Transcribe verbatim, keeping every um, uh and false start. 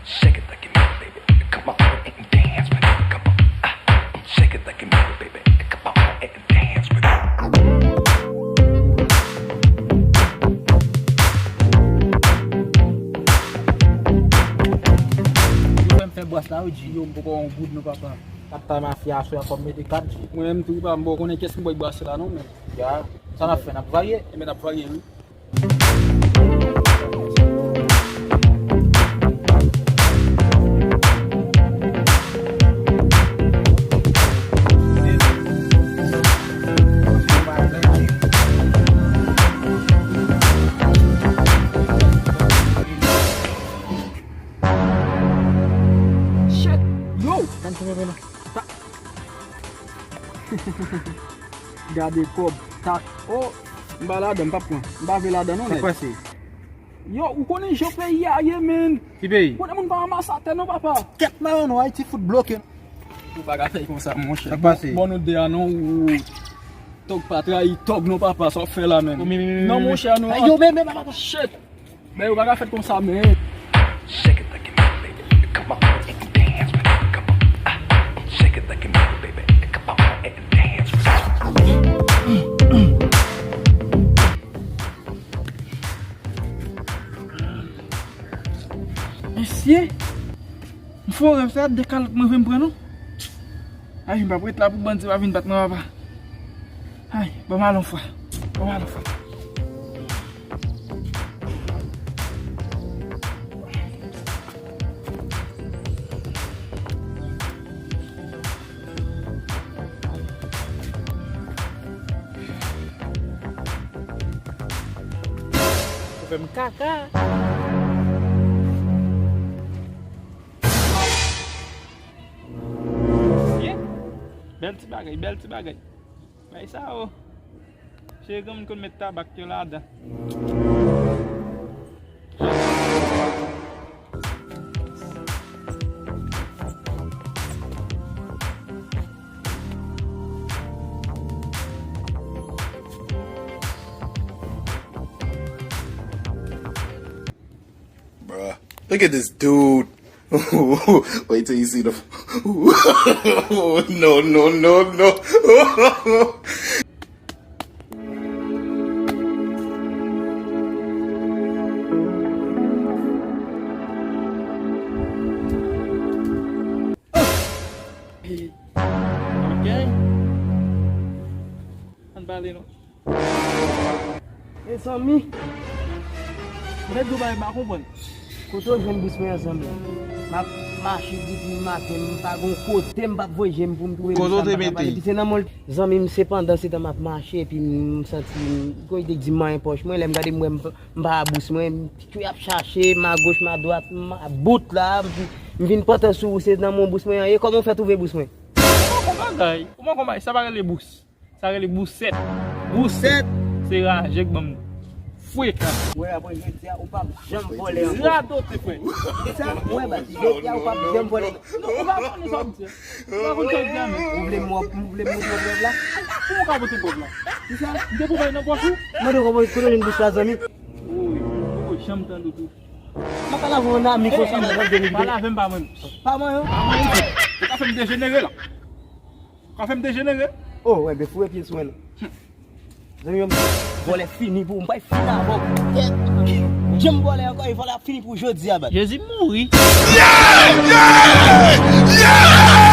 Shake it like you mean it, baby. Come on and dance with it. Come on, ah, shake it like you mean it, baby. Come on and dance with it. Yo fè m fè bwas la, wi, G. Yo, m poko wè yon goud non, papa. Kat ta mafya aswè a, fò m mete kat, G. Mwen menm tou, papa, m poko konnen kiyès ki bwè bwas la non, men. Ya, sa n ap fè, n ap varye? Enben, n ap varye, wi. Shit! Yo! Ban m kenbe non. Ta- Gade kòb. Ta- Oh, m pa ladan, m p ap pran. M pa vle ladan non, nèg. Sa k pase? Yo, ou konnen jan peyi a ye, men. Ki peyi? Konnen moun pa ranmase atè non, papa. Kèt malandro, Ayiti fout bloke. Ou pa ka fè konsa, monchè. Sa k pase? Bon, nou de a non, ou tòg pa trayi tòg non, papa, sa w ap fè la, men. Non, monchè, non. Yo, men, men, men, men. Shit. Men, ou pa ka fè konsa, men. Shake it like you mean it, baby. Come on and dance with it. Come on. Ah, shake it like you mean it, baby. Come on and dance with it. Mesye, m fè yon rèv, se de kalòt mwen vin pran non. Ay, m p ap ret la pou bandi pa vin bat mwen, papa. Ay, ban m al yon fwa. Ban m al yon fwa. Ou fè m kaka. Ye. Bèl ti bagay, bèl ti bagay. Bay sa o. Se granmoun konn met tabak yo ladan. Bruh, look at this dude. Wait till you see the. No, no, no, no. Ok. Ann pale non. Mezanmi. Mèt Dubai, m pa konprann. Kote w jwenn bous mwen an, zanmi? M ap mache depi maten, m pa gon kote m p ap voye je m pou m twouve bous la, m pa ka pale. Epi se nan mòl. Zanmi m, se pandan se tan m ap mache, epi m santi m, kon li te di m manyen pòch mwen, lè m gade m wè m pa, m pa bous mwen, m ap chache, m agoch, m adwat, m about la, m vin, m vin pantan sou ou, se nan men w bous mwen an ye, kòman w fè twouve bous mwen? Ou manke yon bagay, ou manke yon bagay, sa pa rele bous. Sa rele bousèt. Bousèt? Se raje k ban m frekan. Wè, apre jodi a, ou p ap janm vòlè ankò. Radote, frè. Kisa? Wè, baz, jodi a, ou p ap janm vòlè. Non, ou pa konnen sa w ap di a. Ou pa konn sa w ap di a, men. Ou vle m, ou vle m montre w prèv la? Kòman w ka montre prèv la? Kisa? M te pou bay nan pòch ou? Mande w kòman, kote w jwenn bous la, zanmi? Woy, ou janm tande tou. M ap pale avè w nan ami konsa, m ap pale de. Pa lave m pa mwen. Pa mwen, non? Pa mwen, non. Ou ka fè m dejenere la. Ou ka fè m dejenere. Oh, wè, ben foure pye sou mwen. Zanmi m, vòlè fini pou ou, m pral fini avè w. Janm vòlè ankò, e vòlè ap fini pou jodi a, baz. Jezi mouri. Yeah! Yeah!